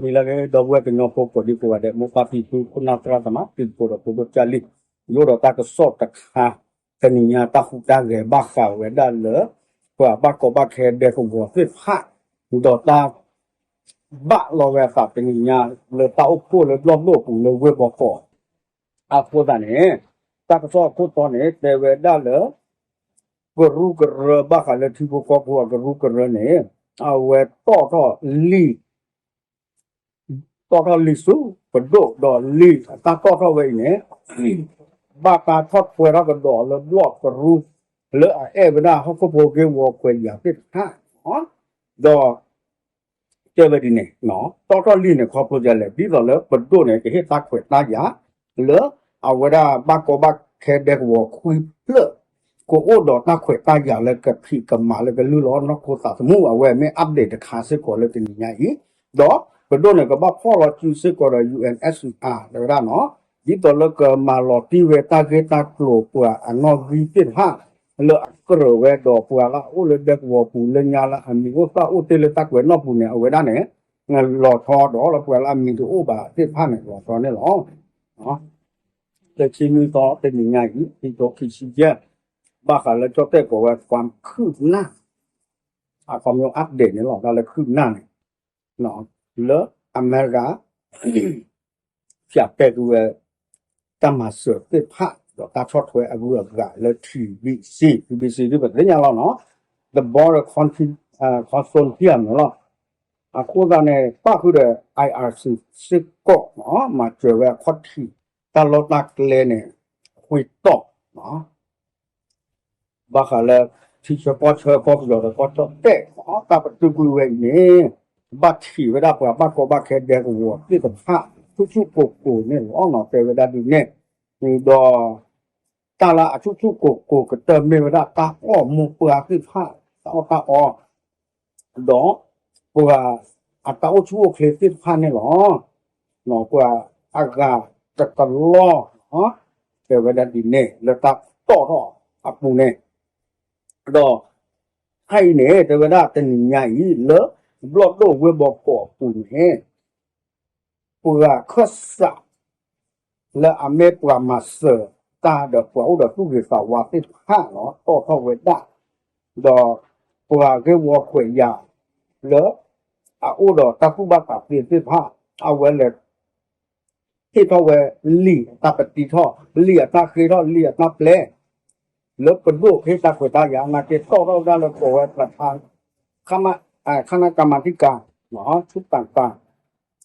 မ့ၢ်လၢကဒီပုၢ်ဝဲၢ်ကညီဖိကိးဒံကိးဂၤဒဲး မိၢ်ပၢ်ဖံဖု ခိၣ်နၢ်သရၣ်သမါ တံၤသကိးဒီးဖိဒိၣ်ကၢ်လံၢ်, ယအိၣ်ဒီးတၢ်ကစီၣ်တခါ တနံၤညါတၢ်ဟူးတၢ်ဂဲၤဘၣ်ဃးဝဲဒၣ်လၢ ပှၤဘၣ်ကီဘၣ်ခဲဒဲကဝီၤသ့ၣ်တဖၣ် ဒီးတၢ် ဘၣ်လီၤဝဲအသးတနံၤညါ လၢတၢ်အိၣ်ဖှိၣ်လၢဘျီၣ်ဒိၣ်အပူၤလၢဝ့ၢ်ဘီကီး အဃိသတးန့ၣ် တၢ်ကစီၣ်အခိၣ်တီန့ၣ် တဲဝဲဒၣ်လၢ ကရူၢ်ကရၢဘၣ်ဃးလၢထံဖိကီၢ်ဖိအကရူၢ်ကရၢန့ၣ် အဝဲတီၣ်ထီၣ်လံာ် တီၣ်ထီၣ်လံာ်ဆူပဒိၣ်ဒီးလံာ်အတၢ်တီၣ်ထီၣ်ဝဲအံၤန့ၣ် ဘၣ်တၢ်ထီၣ်ထွဲထီၣ်ကဒီးလၢဘျီၣ်ကရူၢ် လၢအအဲၣ်ဝဲဒၣ်ဟီၣ်ခိၣ်ဖိဂ့ၢ်ဝီခွဲးယာ်သ့ၣ်တဖၣ် ဒီး တဲဝဲဒ်န့ၣ် တီၣ်ထီၣ်လံာ်န့ၣ် ခီဖျိဒ်လဲၣ် ဒ်သိးလၢပဒိၣ်န့ၣ် ကဟ့ၣ်တၢ်ခွဲးတၢ်ယာ် လၢအဝဲဒၣ်ဘၣ်ကီဘၣ်ခဲဒဲကဝီၤခွံဖျၢၣ် ကအိၣ်ဒီးတၢ်ခွဲးတၢ်ယာ်လၢကဖံးကမၤလၢကလုၢ်လီၤ နီၢ်ခိသးသမူ အဝဲမ့ၢ် update တခါစ့ၢ်ကီးလၢတနံၤညါအံၤ, ဒီးပဒိၣ်န့ၣ် ကဘၣ်ဖီၣ်လီၤစုစ့ၢ်ကီးဒီး ယူၢ်အဲၣ်အဲၣ်စံးအါ တဲဝဲဒၣ်နီၤ ဒ်သိးလၢကမၤလီၤတံၢ်ဝဲတၢ်ဂ့ၢ်တၢ်ကျိၤပှၤအနီၣ်ဂံၢ်သ့ၣ်တဖၣ် လၢအကြၢးဝဲဒီးပှၤလၢအအိၣ်လၢဒဲကဝီၤပူၤလၢညါလၢအမံၤအိၣ်သၣ်အိၣ်တ့ၢ်လၢတၢ်ကွဲးနီၣ်ပူၤန့ၣ် အဝဲဒၣ်န့ၣ် လီၤဆီဒီးလၢပှၤလၢအမံၤတအိၣ်ဘၣ်သ့ၣ်တဖၣ်န့ၣ် လီၤဆီန့ၣ်လီၤ. လၢခံနွံသီတနံၤညါအံၤ ခံကထိခံဆံယဲၢ် ဘၣ်ဃးလၢကၠီၣ်တဲၣ်ကိးဝဲ ความคืบหน้า အခီပညီ update န့ၣ်လီၤ တၢ်လၢ คืบหน้า န့ၣ် လၢအမဲရကၤ ဖျးပဲာ်ကွံာ်ဝဲ တၢ်မၤစၢၤသ့ၣ်တဖၣ် ဒီးတၢ်ဆီၣ်ထွဲအဂုၤအဂၤလၢ ထံဘံၣ်စံ ထံဘံၣ်စံ ဒ်ပသ့ၣ်ညါလီၤနီၤ the border consortium န့ၣ်လီၤ. အဃိသတးန့ၣ် ပၣ်ဃုာ်ဒီး IRC စ့ၢ်ကီး မၤစၢၤဝဲအခီၣ်ထံး တၢ်လီၢ်တၢ်ကျဲန့ၣ် ဃုတီၢ် ဘၣ်ဃးလၢ ထံဆၢကီၢ်ဆၢကီၢ်ပယီၤဒီးကီၢ်ကၠီၣ်တဲၣ် တၢ်ပတုာ်ကွံာ်ဝဲအံၤန့ၣ် ဘၣ်ထံးဝဲဒၣ်ပှၤဘၣ်ကီဘၣ်ခဲဒဲကဝီၤသ့ၣ်တဖၣ် ဆူၣ်ဆူၣ်ကိၢ်ကိၢ်န့ၣ်လီၤ တဲဝဲဒၣ်ဒ်န့ၣ် ဒီး တၢ်လၢအဆူၣ်ဆူၣ်ကိၢ်ကိၢ်ကတၢၢ်မ့ၢ်ဝဲဒၣ် တၢ်အီၣ်မိၢ်ပှၢ်သ့ၣ်တဖၣ် တၢ်အီၣ်တၢ်အီ ဒီး ပှၤအတၢ်အိၣ်ဆူၣ်အိၣ်ချ့သ့ၣ်တဖၣ်န့ၣ်လီၤ. ပှၤအဂၤတကလီၢ် တဲဝဲဒၣ်ဒ်န့ၣ် လၢတၢ်တီၣ်ထီၣ်အပူၤန့ၣ် ဒီး ခါအံၤန့ၣ် တဲဝဲဒၣ်တနံၤညါအံၤ လၢဘျီၣ်ဒိၣ်ဝ့ၢ်ဘီကီးအပူၤန့ၣ် ပှၤခၢၣ်စး လၢအမ့ၢ်ပှၤမၤစၢၤတၢ်ဒီးပှၤအိၣ်ဒီးသူၣ်ဂ့ၤသးဝါသ့ၣ်တဖၣ်လီၤ တီၣ်ထီၣ်ဝဲဒၣ် ဒီးပှၤဂ့ၢ်ဝီခွဲးယာ် လၢအအိၣ်ဒီးတၢ်ကူၣ်ဘၣ်သးသ့သ့ၣ်တဖၣ် အဝဲလဲၤ ဟ့ၣ်ထီၣ်ဝဲလံာ်အတၢ်ပတံထီၣ် လံာ်အတၢ်ဃ့ထီၣ် လံာ်အတၢ်ပျဲ လၢပဒိၣ်ဟ့ၣ်တၢ်ခွဲးတၢ်ယာ် နာ်က့တီၣ်ထီၣ်ဝဲဒၣ်လၢကိးဝဲ ခနကမၤတံကၤ ဆူပတၢ်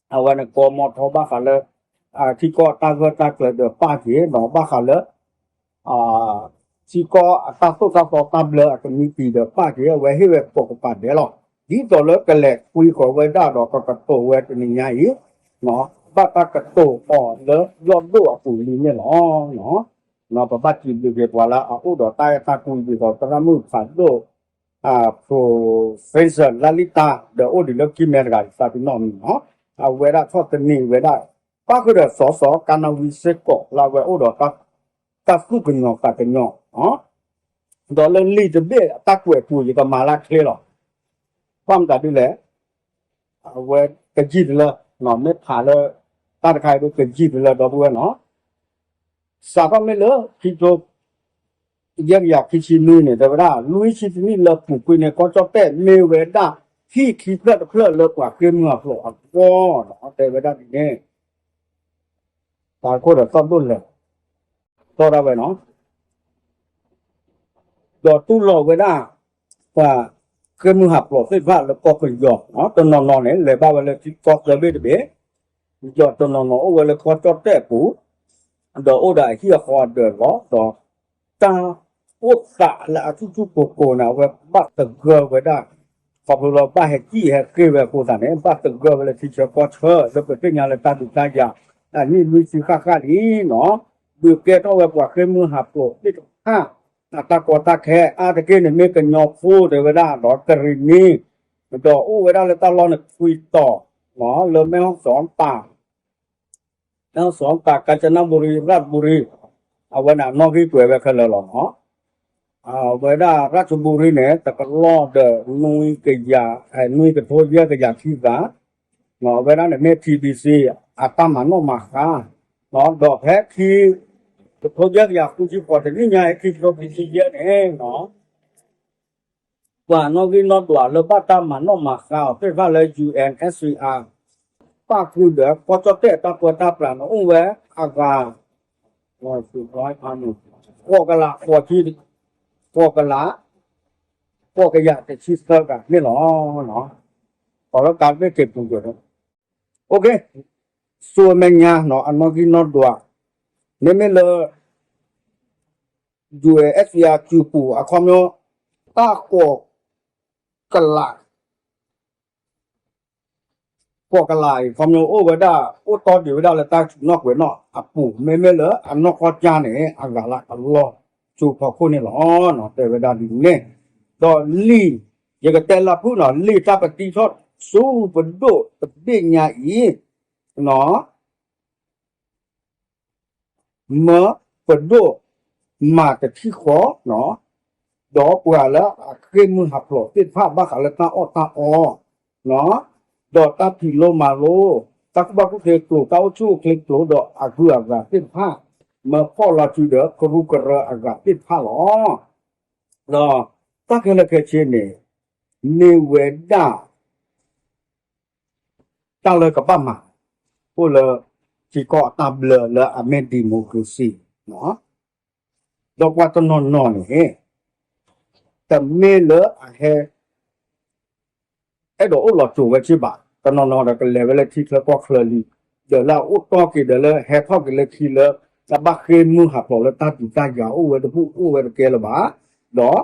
အဝဲန့ၣ် ကိးမီၤထီဘၣ်ဃးလၢ ထံကီၢ်အတၢ်ဂၢၢ်တၢ်ကျၢၤဒီးပၣ်က့ၤ ဒီးဘၣ်ဃးလၢ ထံကီၢ်အတၢ်သိၣ်တၢ်သီတၢ်ဘျၢအကမံးတံာ်ဒီးပၣ်က့ၤ အဝဲဟ့ၣ်ဝဲကိးကပၤဒဲးလီၤ. ဒ်သိးလၢကလဲၤကွံာ်ဃီၤဝဲဒၣ်ဒီးကကတိၤဝဲတနံၤညါအံၤ ဘၣ်တၢ်ကတိၤအီၤလၢဘျီၣ်ဒိၣ်အပူၤလံန့ၣ်လီၤ. ပဘၣ်စံးဘျုးက့ၤပှၤလၢအအိၣ်ဒီးတၢ်အဲၣ်တၢ်ကွံဒ်သိးသရၣ်မုၣ်ဖးဒိၣ် Professor လါလံတၢ် ဒီးအိၣ်ဒံးလၢကံၢ်မဲတဂၤအံၤသးပ့ၤနီၣ်မံၤနီၤ အဝဲဒၣ်ဆီၣ်သနံးဝဲဒၣ် ပၣ်ဃုာ်ဒီးစီၤစီၤကါနဝံစ့ၢ်ကီး လၢအဝဲအိၣ်ဒီး တၢ်သူၣ်ကညီၤသးကညီၤ ဒီးလၢလံာ်တဘ့ၣ်အတၢ်ကွဲးပူၤ ယကမၤလၢချ့လီၤ. ဘၣ်မတၤဒ်လဲၣ် အဝဲကယံာ်တလၢ မ့ၢ်ဖးလၢ တၢ်တခါအံၤဒ်ကယံာ်တလၢဒီပုၢ်ဝဲၢ်နီၤ စးထီၣ်မ့ၢ်လၢခံကထိ ယဲၢ်ကယၤခံဆံနွံန့ၣ် တဲဝဲဒၣ် နွံဆံတနံၣ်လၢပူၤကွံာ်န့ၣ် ကီၢ်ကၠီၣ်တဲၣ်မ့ၢ်ဝဲဒၣ် ဟံၣ်ခံဖျၢၣ်တဖျၢၣ်လၢပှၤဃ့ၢ်မုၢ်အဖျိးအဂီၢ်နီၤ တဲဝဲဒၣ်ဒ်န့ၣ် တၢ်ခိၣ်ဒီးသီၣ်ဒိၣ်လဲၣ် သီၣ်ဒၣ်ဝဲနီၤ ဒီးတူၢ်လိာ်ဝဲဒၣ် ပှၤဃ့ၢ်မုၢ်ဟးဖျိးသ့ၣ်တဖၣ်လၢကီၢ်ပယီၤ တနီၤနီၤန့ၣ် လဲၤဘၣ်ဝဲလၢထံကီၢ်သၢဘ့ၣ်တဘ့ၣ် ဒီးတနီၤနီၤအိၣ်ဝဲလၢကီၢ်ကၠီၣ်တဲၣ်အပူၤ ဒီးအိၣ်ဒီးအဟံၣ်အဃီအဒၢးလီၤ ဒီး တၢ်အိၣ်သးလၢအဆူၣ်ဆူၣ်ကိၢ်ကိၢ်န့ၣ် အဝဲဘၣ်သဂၢၢ်ဝဲဒၣ် ခီဖျိလၢဘၣ်ဟဲကံၣ်ဟဲဃ့ၢ်ဝဲအဃိသတးန့ၣ် ဘၣ်သဂၢၢ်ဝဲလၢထံဆၢကီၢ်ဆၢ လၢပသ့ၣ်ညါလၢတၢ်ဒုးတၢ်ယၤ အနံၣ်နွံဆံဃၣ်ဃၣ်လံနီၤ ဒုးကဲထီၣ်ဝဲပှၤဃ့ၢ်မုၢ်ဟးဖျိးသ့ၣ်တဖၣ် အတၢ်ကီတၢ်ခဲ အါတက့ၢ်န့ၣ်မ့ၢ်ကညီဖိတဲဝဲဒၣ်ဒီးကရံၣ်နံၤ ဒီးအိၣ်ဝဲဒၣ်လၢတၢ်လီၢ်န့ၣ်ခွံတီၤ လၢမဲၣ်ဟီၣ်စီၣ်တၢ် မဲၣ်ဟီၣ်စီၣ်တၢ် ကၣ်စနဘူရံ ရၣ်ဘူရံ အဝဲန့ၣ်အနီၣ်ဂံၢ်ကွဲးဝဲခဲလၢာ်လီၤနီၤ အဝဲဒၣ်ရၣ်ဘူရံန့ၣ် တကလီၢ်ဒီး နွံကယၤ နွံကထိယဲၢ်ကယၤခံဂၤ အဝဲဒၣ်န့ၣ်မ့ၢ် ထံဘံၣ်စံ အတၢ်မၤနီၣ်မၤဃါ, ဒီးဖဲခံ တထိယဲၢ်ကယၤဃုဆံဃိးတနံၣ်ညါ ခံကထိခံဆံယဲၢ်န့ၣ် ပှၤနီၣ်ဂံၢ်နီၣ်ဒွးလၢဘၣ်တၢ်မၤနီၣ်မၤဃါအီၤသ့ၣ်တဖၣ်လၢ ယူၣ်အဲၣ်အဲၣ်စံၣ်အါ ပၣ်ဃုာ်ဒီးကီၢ်ကၠီၣ်တဲၣ်တၢ်ပၢတၢ်ပြးန့ၣ် အိၣ်ဝဲအဂၤ ဃိးကလး ဃိးကလး ဃိးကယၤတဆံသၢဂၤန့ၣ်လီၤ. ပှၤလၢကးသ့ၣ်က့ၤပူၤကွံာ် အိၣ်ခ့ ဆူမဲာ်ညါနီၤ အနီၣ်ဂံၢ်နီၣ်ဒွး မ့မ့ၢ်လၢ ယူၣ်အဲၣ်အဲၣ်စံၣ်အါ စုပူၤအခီပညီ တၢ်ဃိးကလး ဃိးကလးအံၤ ခီပညီအိၣ်ဝဲဒၣ် အိၣ်တီဒံးဝဲဒၣ်လၢတၢ်စူးနီၣ်ကွဲးနီၣ်အပူၤ မ့မ့ၢ်လၢအနီၢ်ကီၢ်ကၠၢန့ၣ် အဂၤလၢအလီၢ်ကၠိဖီခိၣ်န့ၣ်လီၤ. တဲဝဲဒၣ်ဒ်န့ၣ် ဒီးလံာ် ယကတဲလၢဖုၣ်နီၤ လံာ်တၢ်ပတံထီၣ်ဆူပဒိၣ်တဘ့ၣ်ညါအံၤ မၢပဒိၣ်မၤတထံၣ်ဃီ ဒီးပှၤလၢအဃ့ၢ်မုၢ်ဟးဖျိးသ့ၣ်တဖၣ် ဘၣ်ဃးလၢတၢ်အီၣ်တၢ်အီ ဒီးတၢ်ဖံးလိမၤလိ တၢ်ကူၣ်ဘၣ်ကူၣ်သ့ကျိၤ တၢ်အိၣ်ဆူၣ်အိၣ်ချ့ကျိၤ ဒီးအဂုၤအဂၤသ့ၣ်တဖၣ် မၢဖီၣ်လီၤစုဒီးကရူၢ်ကရၢအဂၤသ့ၣ်တဖၣ်လီၤ. ဒီးတၢ်ခဲလၢာ်ခဲဆ့န့ၣ် မ့ၢ်ဝဲဒၣ် တၢ်လၢကဘၣ်မၤ အိၣ်လၢ ထံကီၢ်အတၢ်ဘျၢလၢအမ့ၢ် democracy ဒီးပှၤတနီၤနီၤန့ၣ် တမ့ၢ်လၢအဟဲ အဲၣ်ဒိးအိၣ်လီၤစိၤဝဲက့ဘၣ်, တနီၤနီၤဒီးကလဲၤဝဲလၢထံချၢကီၢ်ချၢလံ, ဒီးလၢအအိၣ်တီၢ်က့ၤဒီးလၢဟဲထီၣ်က့ၤလၢခံလၢ အဘၣ်ဃ့ၢ်မုၢ်ဟးဖျိးလၢတၢ်ဒုးတၢ်ယၤအိၣ်ဝဲတဘူၣ်အိၣ်ဝဲတကဲလၢၤဘၣ်, ဒီး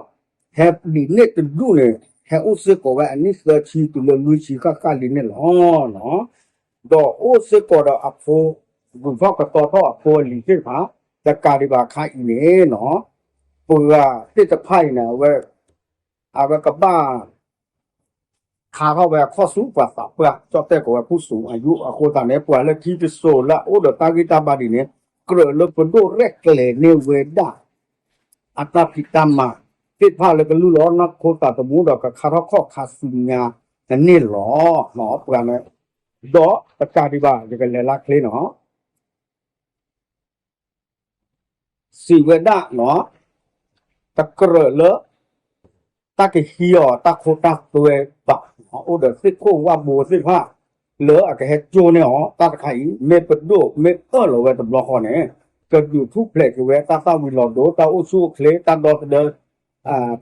ဟဲဒ်န့ၣ်တဒူၣ်န့ၣ် ဟဲအိၣ်စ့ၢ်ကီးဝဲအနံၣ်သၢဆံတုၤလၢလွံၢ်ဆံဃၣ်ဃၣ်လံန့ၣ်လီၤ. ဒီးအိၣ်စ့ၢ်ကီးဒီးအဖိ ဂုၤထီၣ်ကသီထီၣ်အဖိအလံၤသ့ၣ်တဖၣ် တကးဒံးဘၣ်အခါအံၤန့ၣ်နီၤ ပှၤသ့ၣ်တဖၣ်အံၤန့ၣ် အဝဲ အဝဲကဘၣ် ခါထီၣ်ဝဲအခီၣ်ဆူပှၤသးပှၢ် ကၠီၣ်တဲၣ်ကိးဝဲ ဖူၣ်စူၤ အယူၣ်အဃိသတးန့ၣ် ပှၤလၢခံတစိၤလၢအအိၣ်ဒီးတၢ်ဂံၢ်တၢ်ဘါဒ်န့ၣ် ကြၢးလၢပဒိၣ်ရဲၣ်ကျဲၤန့ၢ်ဝဲဒၣ် အတၢ်ဖံးတၢ်မၤသ့ၣ်တဖၣ်လၢကလုၢ်လီၤ နီၢ်ခိသးသမူဒီးကခါထီၣ်ခီၣ်ခါဆူညါန့ၣ်လီၤ. ပှၤန့ၣ် ဒီးတကးဒံးဘၣ် ယကလဲၤလၢချ့နီၤ စံးဝဲဒၣ်နီၤ တကြၢးလၢ တၢ်ကဟံးအီၤတၢ်ခိတၢ်သွဲဘၣ်, အိၣ်ဒီးသ့ၣ်ခိၣ်ဝၣ်ဘိသ့ၣ်တဖၣ် လၢအကဟဲကၠိန့ၢ်အီၤ တၢ်တခါအံၤ မ့ၢ်ပဒိၣ်မ့ၢ်အၢၣ်လီၤဝဲတဘျီဃီန့ၣ် ကဒုးထူၣ်ဖျဲးက့ၤဝဲတၢ်သၣ်ဝံၤလီၤဒိ တၢ်အိၣ်ဆူၣ်အိၣ်ချ့ တၢ်ဒီသဒၢ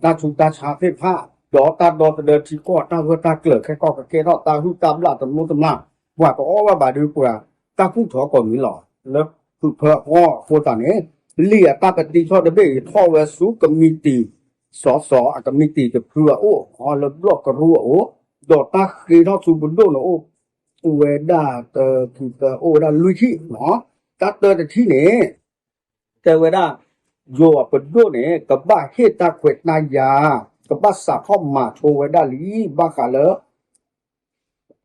တၢ်ဆူးတၢ်ဆါသ့ၣ်တဖၣ်, ဒီးတၢ်ဒီသဒၢထံကီၢ်တၢ်ဂၢၢ်တၢ်ကျၢၤ ခဲကီၢ်ကကဲထီၣ်တၢ်ဟုၣ်တၢ်ဘျၣ်တမူတမၣ်, ပှၤတအီၣ်ဘၣ်ဘၣ်ဒီးပှၤ တၢ်ကူၣ်ထီၣ်ကိးမံၤလီၤ. လၢဖုးဖၢအီၤအဃိသတးန့ၣ် လံာ်အတၢ်ပတံထီၣ်တဘ့ၣ်အံၤထီၣ်ဝဲဆူကမံးတံာ် စီၤစီၤအကမံးတံာ်တဖုအအိၣ် လၢဘျီၣ်ကရူၢ်အအိၣ်, ဒီးတၢ်ဃ့ထီၣ်ဆူပဒိၣ်န့ၣ်အိၣ် အိၣ်ဝဲဒၣ်တၢ ခံ သၢ အိၣ်ဝဲဒၣ်လွံၢ်ထံၣ်နီၤ. တၢ်တၢတထံၣ်န့ၣ် တဲဝဲဒၣ် ယိၤအပဒိၣ်န့ၣ် ကဘၣ်ဟ့ၣ်တၢ်ခွဲးတၢ်ယာ် ကဘၣ်စးထီၣ်မၤဆိဝဲဒၣ်လံ ဘၣ်ဃးလၢ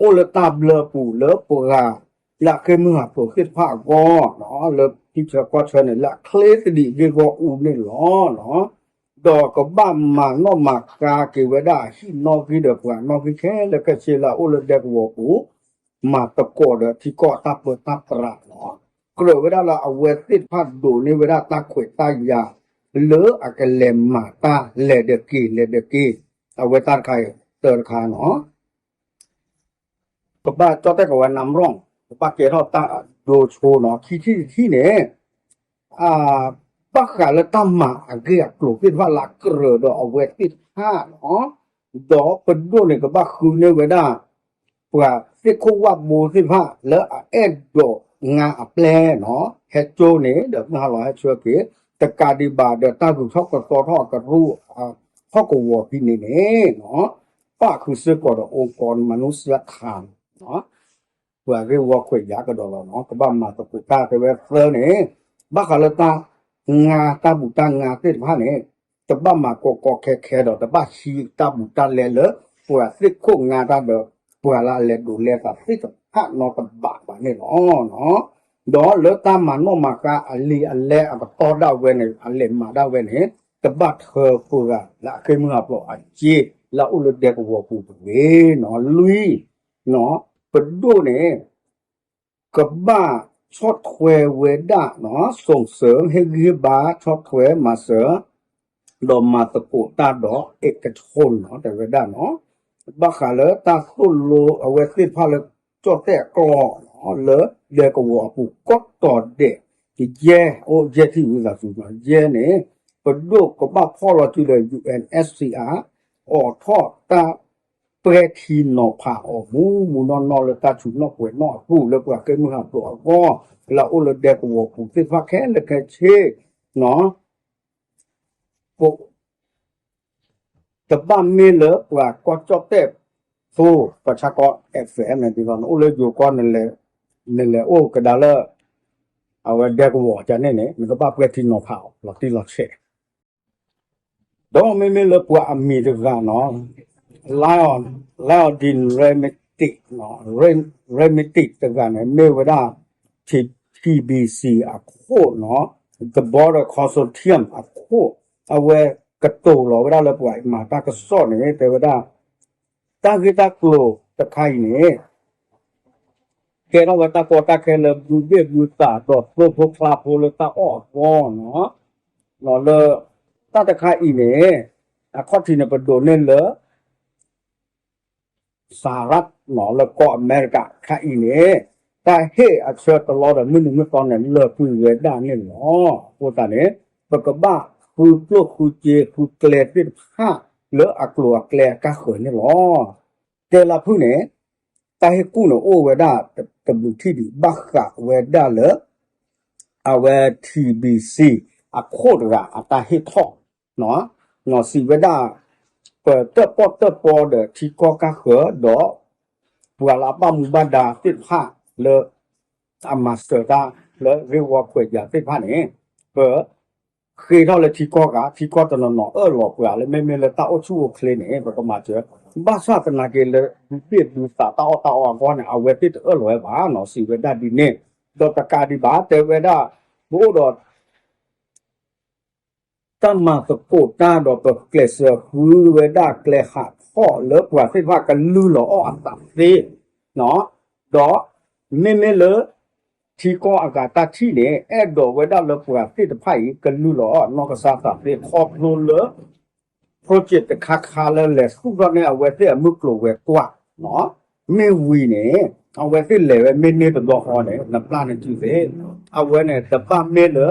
အိၣ်လၢတၢ်ဘျၢပူၤလၢပှၤ လၢအဃ့ၢ်မုၢ်ဟးဖျိးသ့ၣ်တဖၣ်အဂီၢ် လၢထံဆၢကီၢ်ဆၢန့ၣ် လၢအချ့သဒံးအဂ့ၢ်အဂီၢ်အူန့ၣ်လီၤ. ဒီးကဘၣ်မၤနီၣ်မၤဃါက့ၤဝဲဒၣ်အဟံၣ်နီၣ်ဂံၢ်ဒီးပှၤနီၣ်ဂံၢ်ခဲလၢာ်ခဲဆ့လၢအအိၣ်လၢဒဲကဝီၤပူၤ မၤသကိးဒီးထံကီၢ်အတၢ်ပၢတၢ်ပြးလီၤ. ကြၢးဝဲဒၣ်လၢအဝဲသ့ၣ်တဖၣ်ဒိးန့ၢ်ဝဲဒၣ်တၢ်ခွဲးတၢ်ယာ် လၢအကလဲၤမၤတၢ်လဲၤဒီးက့ၤ လဲၤဒီးက့ၤ အဝဲတၢ်တခါအံၤ တၢတခါနီၤ ကဘၣ်ကၠီၣ်တဲၣ်ကဝဲနါရီၣ် ကဘၣ်ကဲထီၣ်တၢ်ဒိဆိနီၤ ခံထံၣ်တထံၣ်န့ၣ် ဘၣ်ဃးလၢတၢ်မၤအဂ့ၢ်အကျိၤသ့ၣ်တဖၣ်လၢအကြၢးဒီးအဝဲသ့ၣ်တဖၣ်နီၤ ဒီးပဒိၣ်န့ၣ် ကဘၣ်ဃုန့ၢ်ဝဲဒၣ် ပှၤသ့ၣ်ခိၣ်ဝၣ်ဘိသ့ၣ်တဖၣ်လၢအအဲၣ်ဒိးငါအပျဲၢ်နီၤ ဟဲကၠိန့ၣ်ဒီးမုၢ်ဟါလီၤဟဲဆှၢက့ၤ တကးဒံးဘၣ်ဒီးတၢ်ဂုၤထီၣ်ကသီထီၣ်အကရူၢ် ဟီၣ်ကဝီၤဖဲန့ၣ်န့ၣ်နီၤ ပၣ်ဃုာ်စ့ၢ်ကီးဒီး องค์กรมนุษยธรรม ပှၤဂ့ၢ်ဝီခွဲးယာ်ကဒီးလီၤနီၤ ကဘၣ်မၤသကိးတၢ်တဲဝဲသၢန့ၣ် ဘၣ်ဃးလၢတၢ် ငါတၢ်ဘူၣ်တၢ်ငါသ့ၣ်တဖၣ်န့ၣ် တဘၣ်မၤကီကီခဲခဲဒီး တဘၣ်ဟံးတၢ်ဘူးတၢ်လဲလၢ ပှၤသ့ၣ်ခိၣ်ငါတၢ်ဒီး ပှၤလၢအလဲၤဒိးလဲသးသ့ၣ်တဖၣ်နီတဘ့ၣ်ဘၣ်န့ၣ်လီၤ. ဒီးလၢတၢ်မၤနီၣ်မၤဃါအလံာ်အလဲအကတီၢ်ဒၣ်ဝဲန့ၣ် အလဲၤမၤဒၣ်ဝဲန့ၣ် တဘၣ်ထၢပှၤလၢအဃ့ၢ်မုၢ်ဟးဖျိးအစ့ လၢအအိၣ်လၢဒဲကဝီၤပူၤတဂ့ၤနီၤ လွံၢ်နီၤ ပဒိၣ်န့ၣ် ကဘၣ်ဆီၣ်ထွဲဝဲဒၣ် ဆိၣ်စၢ ဟ့ၣ်ဂံၢ်ဟ့ၣ်ဘါ ဆီၣ်ထွဲမၤစၢၤ ဒီးမၤသကိးတၢ်ဒီး အ့ၣ်ကထိနီၤ တဲဝဲဒၣ်နီၤ ဘၣ်ဃးလၢတၢ်သိၣ်လိအဝဲသ့ၣ်တဖၣ်လၢ ကၠီၣ်တဲၣ်အကျီၢ်နီၤ လၢဒဲကဝီၤအပူၤကိးတီၤဒဲး ယဲၢ် အိၣ်ယဲၢ်ထံၣ်ဝံသးစူၤနီၤ ယဲၢ်န့ၣ် ပဒိၣ်ကဘၣ်ဖီၣ်လီၤစုဒီး ယူၣ်အဲၣ်အဲၣ်စံၣ်အါ အိးထီၣ်တၢ် ပဲာ်ထံနီၤဖးအီၤမူးမူးနီၢ်နီၢ်လၢတၢ်ဆူၣ်နီၣ်ကွဲးနီၣ်အပူၤ လၢပှၤဃ့ၢ်မုၢ်ဟးဖျိးအဂီၢ် လၢအအိၣ်လၢဒဲကဝီၤပူၤသ့ၣ်တဖၣ်ခဲလၢာ်ခဲဆ့ တဘၣ်မ့ၢ်လၢပှၤကီၢ်ကၠီၣ်တဲၣ်ဖိ ပှၤဆါကီ FM န့ၣ်ဒ်သိး နအိၣ်လၢယိၤကီၢ် နလဲၤအိၣ်ကဒါလၢ အဝဲဒဲကဝီၤကန့ၣ်န့ၣ် နကဘၣ်ပဲာ်ထံနီၤဖးအီၤ လီၤတံၢ်လီၤဆဲး ဒီးမ့မ့ၢ်လၢပှၤအမံၤတဂၤနီၤ Lionel Remington, Remington တဂၤန့ၣ် မ့ၢ်ဝဲဒၣ် TBC အခိၣ်နီၤ The Border Consortium အခိၣ် အဝဲကတိၤလီၤဝဲဒၣ်လၢပှၤမၤတၢ်ကစီၣ်န့ၣ် တဲဝဲဒၣ် တၢ်ဂ့ၢ်တၢ်ကျိၤတခါအံၤန့ၣ် ကဲထီၣ်ဝဲတၢ်ကီတၢ်ခဲလၢဘုဘ့ၣ်ဘုသး ဒီးသိဖိဖျါဖိလၢတၢ်အီၣ်အဂီၢ်နီၤ လၢတၢ်တခါအံၤန့ၣ် အခီၣ်ထံးန့ၣ် ပဒိးန့ၢ်လၢ စၤရၣ်နီၤ လၢကီၢ်အမဲရကၤတခါအံၤန့ၣ် တၢ်ဟ့ၣ်အဆၢတလီဒီးမုၢ်နံၤမုၢ်သီန့ၣ် လၢာ်ကွံာ်ဝဲဒၣ်န့ၣ်လီၤ. အဃိသတးန့ၣ် ပကဘၣ်ဃုကျိၣ်ဃုစ့ ဃုကျဲသ့ၣ်တဖၣ် လၢအကျိၤအကျဲအကါဃၢၤန့ၣ်လီၤ. တဲလၢဖုၣ်န့ၣ် တၢ်ဟ့ၣ်ကူၣ်န့ၣ်အိၣ်ဝဲဒၣ်တဘျုးထံၣ်ဒံး ဘၣ်ဃးဝဲဒၣ်လၢ အဝဲ TBC အခိၣ်တဂၤအတၢ်ဟ့ၣ်ထီၣ် စံးဝဲဒၣ် ပတၢၣ်ပီၣ်တၢၣ်ပီဒီးထံကီၢ်ကါဃၢၤဒီး ပှၤလၢအဘၣ်မူဘၣ်ဒါသ့ၣ်တဖၣ်လၢ အမၤစၢၤတၢ်လၢဂ့ၢ်ဝီခွဲးယာ်သ့ၣ်တဖၣ်န့ၣ် ပ ဃ့ထီၣ်လၢထံကီၢ်ဂၤ ထံကီၢ်တနီၤနီၤအၢၣ်လီၤပှၤလၢမ့မ့ၢ်လၢတၢ်အိၣ်ဆူၣ်အိၣ်ချ့န့ၣ် ပကမၤစၢၤ ဘၣ်ဆၣ်သနာ်က့လၢ ဒုးဘ့ၣ်ဒုးသးတၢ်အီၣ်တၢ်အီအဂီၢ်န့ၣ် အဝဲသ့ၣ်တအၢၣ်လီၤဝဲဘၣ်နီၤ စံးဝဲဒၣ်ဒ်န့ၣ် ဒီးတကးဒံးဘၣ် တဲဝဲဒၣ် ပအိၣ်ဒီး တၢ်မၤသကိးတၢ်ဒီးပကျဲးစၢးဃုဝဲဒၣ်ကျဲဟးထီၣ်လၢပှၤသ့ၣ်တဖၣ်ကလုၢ်လီၤအီၣ်အသးသ့ ဒီးမ့မ့ၢ်လၢ ထံကီၢ်အဂၤတၢ်ထံၣ်န့ၣ် အဲၣ်ဒိးဝဲဒၣ်လၢပှၤသ့ၣ်တဖၣ်အံၤ ကလုၢ်လီၤအီၣ်နီၢ်ကစၢ်သးသ့ ခီဖျိလၢ project တခါခါလၢလဲၤသူၣ်ထီၣ်န့ၢ်အဝဲသ့ၣ်အမုၢ်ကျိၤဝဲၤကွာ် မ့ၢ်ဝံၤန့ၣ် အဝဲသ့ၣ်လဲၤဝဲမ့ၢ်န့ၢ်တဘျီဃီန့ၣ် နပျၢ်န့ၢ်စုသ့ၣ် အဝဲန့ၣ် တဘၣ်မ့ၢ်လၢ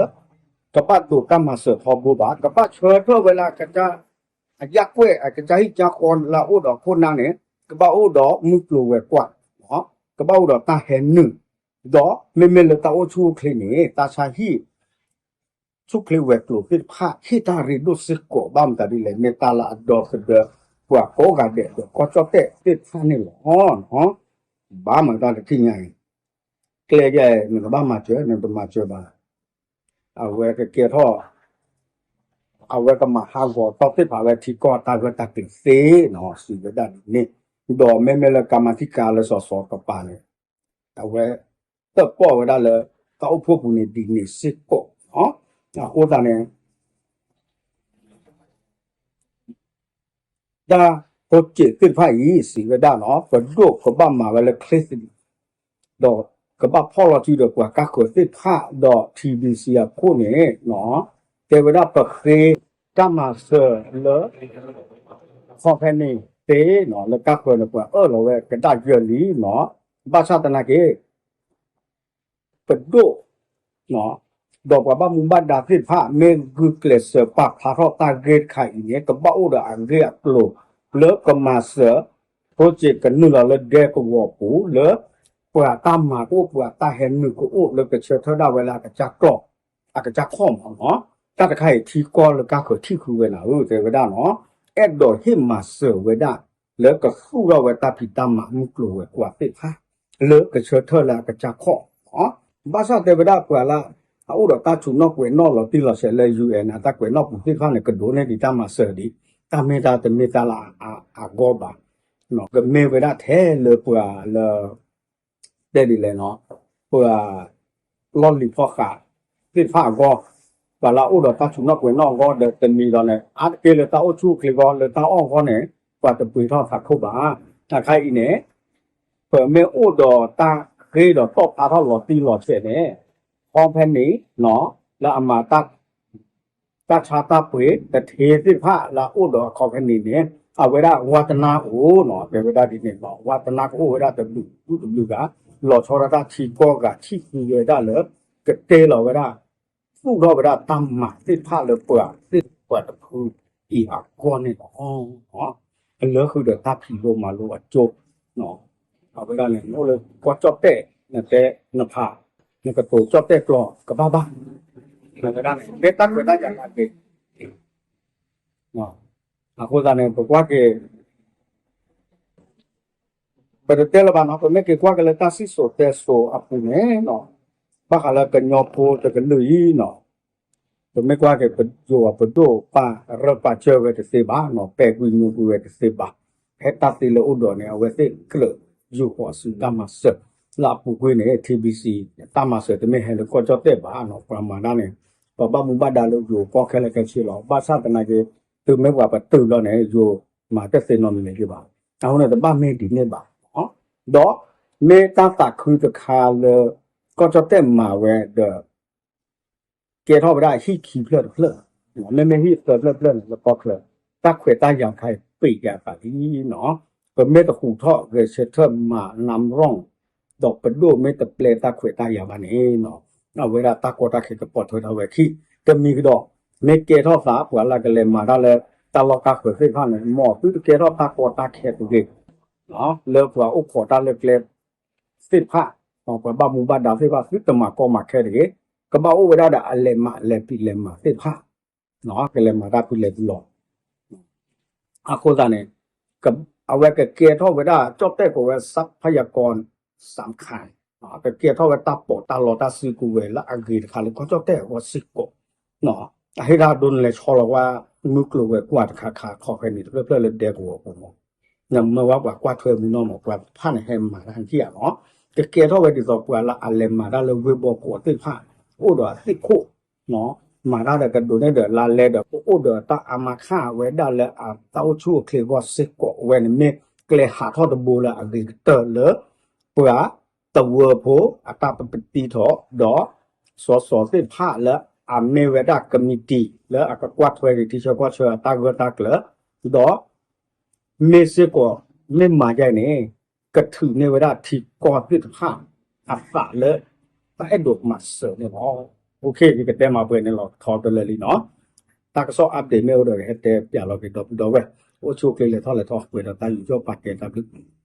ကဘၣ်ဒိးတၢ်မၤစၢၤထီဘိဘၣ် ကဘၣ်ဆၢထၢၣ်ဝဲလၢ အကစၢ်ဟံၣ်ကၠၢဃီလၢအအိၣ်ဒီးခိၣ်နၢ်န့ၣ် ကဘၣ်အိၣ်ဒီးမုၢ်ကျိၤဝဲၤကွာ် ကဘၣ်အိၣ်ဒီးတၢ်ဟဲနုာ် ဒီးမ့မ့ၢ်လၢတၢ်အိၣ်ဆူၣ်အိၣ်ချ့န့ၣ် တၢ်ဆါဟံၣ် ဆူၣ်ချ့ဝဲၤကျိၤသ့ၣ်တဖၣ် ဟ့ၣ်တၢ်ရ့ဒိၣ်စ့ၢ်ကီး ဘၣ်မတၤဒ်လဲၣ် မ့ၢ်တၢ်လၢအဒီသဒၢ ပှၤကိးဂၤဒဲးဒီးကီၢ်ကၠီၣ်တဲၣ်သ့ၣ်တဖၣ်န့ၣ်လီၤ. ဘၣ်မတၤတထံၣ်ညါအံၤ ကျဲယဲ နကဘၣ်မၤစၢၤ နတမၤစၢၤဘၣ် အဝဲကကဲထီၣ် အဝဲကမၤဟးဂီၤတီၢ်သ့ၣ်တဖၣ်ဝဲထံကီၢ်တၢ်ဂၢၢ်တၢ်ကျၢၤသ့နီၤ စံးဝဲဒၣ်ဒ်န့ၣ် ဒီးမ့မ့ၢ်လၢကၤမၤထံကၤလၢစီၤစီၤကပၤန့ၣ် အဝဲတၢၣ်ပီၣ်ဝဲဒၣ်လၢ တၢ်အိၣ်ဖှိၣ်ပူၤန့ၣ်ဒ်န့ၣ်စ့ၢ်ကီး အဃိသတးန့ၣ် တၢ် project သ့ၣ်တဖၣ်အံၤ စံးဝဲဒၣ်နီၤ ပဒိၣ်ကဘၣ်မၤဝဲလၢ clean ဒီးကဘၣ်ဖီၣ်လီၤစုဒီးပှၤကါဃၢၤသ့ၣ်တဖၣ်ဒီး TBC အခိၣ်န့ၣ် တဲဝဲဒၣ်ပဃ့တၢ်မၤစၢၤလၢ company သ့နီၤ လၢကါဃၢၤန့ၣ် ပှၤအၢၣ်လီၤဝဲကဒၣ်ယၢလံနီၤ ဘၣ်ဆၣ်သနာ်က့ ပဒိၣ် ဒီးပှၤဘၣ်မူဘၣ်ဒါသ့ၣ်တဖၣ် မ့ၢ်ဂုာ်ကျဲးစၢးပာ်ဖျါထီၣ်တၢ်ဂ့ၢ်တခါအံၤန့ၣ် ကဘၣ်အိၣ်ဒီးအဂ့ၢ်အကျိၤ လၢကမၤစၢၤ project ကနုာ်လီၤလၢဒဲကဝီၤပူၤ လၢပှၤတၢ်မၤကအိၣ် ပှၤတၢ်ဟဲနုာ်ကအိၣ် လၢကဆၢထၢၣ်ဒၣ်ဝဲလၢအကစၢ်ကျီၢ် အကစၢ်ခီၣ်မးနီၤ တၢ်တခါအံၤထံကီၢ်လၢကါဃၢၤထံၣ်ဃုဝဲနၤဧၢ တဲဝဲဒၣ်နီၤ အဲၣ်ဒိးဟ့ၣ်မၤစၢၤဝဲဒၣ် လၢကသူၣ်ထီၣ်ဝဲတၢ်ဖံးတၢ်မၤမုၢ်ကျိၤဝဲၤကွာ်သ့ၣ်တဖၣ် လၢကဆၢထၢၣ်လၢအကစၢ်ခီၣ် ဘၣ်ဆၣ်တဲဝဲဒၣ်ပှၤလၢ အအိၣ်ဒီးတၢ်ဆူးနီၣ်ကွဲးနီၣ်လီၤတံၢ်လီၤဆဲးလၢ UN အတၢ်ကွဲးနီၣ်ပူၤသ့ၣ်တဖၣ်န့ၣ် ကဒိးန့ၢ်ဒံးတၢ်မၤစၢၤဒံး တၢ်မ့ၢ်တၢ်တမ့ၢ်တၢ်လၢအဂီၢ်ဘၣ် ကမ့ၢ်ဝဲဒၣ်ထဲလၢပှၤလၢ တဲဒ်လဲၣ်နီၤ ပှၤ လီၢ်လံၤဖီၣ်ဃာ်သ့ၣ်တဖၣ်အဂီၢ် ပှၤလၢအအိၣ်ဒီးတၢ်ဆူးနီၣ်ကွဲးနီၣ်အဂီၢ်ဒီးတမံၤဒီးန့ၣ် အါတက့ၢ်လၢတၢ်အိၣ်ဆူၣ်အိၣ်ချ့အဂီၢ် လၢတၢ်အီၣ်အဂီၢ်န့ၣ် ပှၤတပှ့ၤထီၣ်သးခိၣ်ဘၣ်. တၢ်ခါအံၤန့ၣ် ပမ့ၢ်အိၣ်ဒီးတၢ်ဃ့ဒီးတီၣ်ဖျါထီၣ်လီၤတံၢ်လီၤဆဲးန့ၣ် company လၢအမၤ တၢ်ဆါတၢ်ပှ့ၤတထ့သ့ၣ်တဖၣ်လၢအအိၣ်ဒီးအ company န့ၣ် အဝဲဒၣ်ဝါသနာအိၣ်နီၤ တဲဝဲဒၣ်ဒ်န့ၣ်လီၤ. ဝါသနာကအိၣ်ဝဲဒၣ်တဘျုးတဘျုးဂၤ လီၤဆီဒၣ်တၢ်ထံကီၢ်ဂၤ ထံၣ်ဃုဝဲဒၣ်လၢ ကတဲလီၤဝဲဒၣ် သူၣ်ထီၣ်ဝဲဒၣ်တၢ်မၤသ့ၣ်တဖၣ်လၢပှၤသ့ၣ်ပှၤတဖုအံၤအဂီၢ်န့ၣ်လီၤ. အလၢဃုာ်ဒီးတၢ်ဖံးလိမၤလိအကၠိ အဝဲဒၣ်န့ၣ် နအိၣ်လၢကီၢ်ကၠီၣ်တဲၣ် နတဲနဖး နကတိၤကၠီၣ်တဲၣ်ကျိာ်ကဘၣ်ဘၣ် အဝဲဒၣ်န့ၣ် မ့ၢ်တၢ်ခွဲးတၢ်ယာ်လၢအဂ့ၤ အဃိသတးန့ၣ် ပကွၢ်က့ၤ ပတတဲလၢၤဘၣ်နီၤ ပမ့ၢ်က့ၤကွၢ်က့ၤလၢတၢ်စံၣ်စိၤတဲစိၤအပူၤန့ၣ်နီၤ ဘၣ်ဃးလၢကညီဖိတကလုာ်အံၤနီၤ ပမ့ၢ်ကွၢ်က့ၤ ပယိၤပဒိၣ်ပာ်ရၢပာ်စၢၤဝဲတသ့ဘၣ်နီၤ ပဲာ်ကွံာ်ညိကွံာ်ဝဲတသ့ဘၣ် ဖဲတၢ်သ့လၢအိၣ်ဒီးန့ၣ် အဝဲသ့ၣ်ကြၢးယူာ်ဃီၤဆူတၢ်မၤစၢၤ လၢအပူၤကွံာ်န့ၣ် ထံဘံၣ်စံၣ် တၢ်မၤစၢၤတမ့ၢ်ဟဲလၢကီၢ်ကၠီၣ်တဲၣ်ဘၣ်နီၤ ပှၤမၤတၢ်န့ၣ် ပှၤဘၣ်မူဘၣ်ဒါလၢယိၤကီၢ်ခဲလၢာ်ခဲဆ့လီၤ ဘၣ်ဆၣ်သနာ်က့ တုၤမ့ၢ်ပှၤပတုာ်လီၤန့ၣ် ယိၤမၤတသ့နီတမံၤန့ၣ်ဘၣ် အဃိန့ၣ် တဘၣ်မ့ၢ်ဒ်န့ၣ်ဘၣ် ဒီးမ့ၢ်တၢ်သးခုတခါလၢ ကီၢ်ကၠီၣ်တဲၣ်မၤဝဲဒီး ကဲထီၣ်ဝဲဒၣ်ဟံၣ်ခံဖျၢၣ်တဖျၢၣ်, မ့မ့ၢ်ဟံၣ်သၢဖျၢၣ်တဖျၢၣ်န့ၣ် လၢကီၢ်ချၢ, တၢ်ခွဲးတၢ်ယာ်တခါအံၤ ပ့ၤက့ၤအသးလံနီၤ. ပမ့ၢ်တဃုာ်ထီၣ်ဂဲၤဆၢထၢၣ်မၤနါရံၣ် ဒီးပဒိၣ်မ့ၢ်တပျဲတၢ်ခွဲးတၢ်ယာ်ဘၣ်န့ၣ်နီၤ, အဝဲဒၣ်တၢ်ကီတၢ်ခဲကပိာ်ထွဲထီၣ်ဝဲခံ, တမံၤကဒီး မ့ၢ်ကဲထီၣ်သး ပှၤလၢကလဲၤမၤတၢ်လၢ တၢ်လီၢ်တၢ်ဃၢၤသ့ၣ်တဖၣ်န့ၣ် မ်သုတကဲထီၣ်တၢ်ကီတၢ်ခဲတဂ့ၤ လၢပှၤအိၣ်ခိးတၢ်လၢကျဲသ့ၣ်တဖၣ်, ပှၤဘၣ်မူဘၣ်ဒါသ့ၣ်တဖၣ် သုတမၤကီမၤခဲတဂ့ၤ, ကဘၣ်အိၣ်ဝဲဒၣ်ဒီးအလဲၤမၤလဲၤပျံၤလဲၤမၤသ့ၣ်တဖၣ်, ကလဲၤမၤတၢ်ဖုလဲၤပူၤလီၤ. အဃိသတးန့ၣ် အဝဲကကဲထီၣ်ဝဲဒၣ် ကၠီၣ်တဲၣ်ကိးဝဲ ทรัพยากรสำคัญ, ကကဲထီၣ်ဝဲတၢ်ပီးတၢ်လီတၢ်စုကဝဲၤလၢအဂ့ၤတခါလၢကီၢ်ကၠီၣ်တဲၣ်အဂီၢ်စ့ၢ်ကီး အဟ့ၣ်တၢ်ဒိးနလဲၤဆီလီၤဝဲ မုၢ်ကျိၤဝဲၤကွာ်တခါခါ ခီဖဲန့ၣ် တဖျၢၣ်ဖျၢၣ်လၢဒဲကဝီၤအပူၤမး, နမ့ၢ်ဝဲပှၤကွၢ်ထွဲမုၢ်နီၢ်မး ပှၤတဖၣ်န့ၣ်ဟဲမၤတၢ်ဟံၣ်ဧါမး, ကကဲထီၣ်ဝဲဒ်သိးပှၤလၢအလဲၤမၤတၢ်လၢဝ့ၢ်ဘီကီးသ့ၣ်တဖၣ် အိၣ်ဒီးအသ့ၣ်ခိၣ် မၤတၢ်ဒီးကဒိးန့ၢ်ဒီးလါလဲဒီး ကအိၣ်ဒီးတၢ်အါမးခးဝဲဒၣ်လၢအတၢ်အိၣ်ဆူၣ်အိၣ်ချ့အဂီၢ်စ့ၢ်ကီး အဝဲန့ၣ်မ့ၢ် ကျဲဟးထီၣ်တဘိလၢအဂ့ၤကတၢၢ်လၢ ပှၤသဝီဖိအတၢ်ပပတံထီၣ် ဒီး စီၤစီၤသ့ၣ်တဖၣ်လၢအမ့ၢ်ဝဲဒၣ် committee လၢအကကွၢ်ထွဲက့ၤထံဆၢကီၢ်ဆၢအတၢ်ဂၢၢ်တၢ်ကျၢၤ, ဒီး မ့ၢ်စ့ၢ်ကီး မ့ၢ်မၤဒ်အံၤန့ၣ် ကထုးန့ၢ်ဝဲဒၣ်ထံကီၢ်သ့ၣ်တဖၣ်အသးလၢ တၢ်အဲၣ်ဒိးမၤစၢၤန့ၣ်လီၤ. ယကတဲမၤပှဲၤန့ၣ်လီၤ ထီတလၢာ်လံနီၤ. တၢ်ကစီၣ် update မ့ၢ်အိၣ်ဒီး ကဟဲတဲပၠးလီၤက့ၤဒီပုၢ်ဒီဝဲၢ်, အိၣ်ဆူၣ်အိၣ်ချ့လဲၤထီၣ်လဲၤထီၣ် ပှဲၤဒီးတၢ်ယူးယီၣ်ပာ်ကဲတၢ်ဘျုး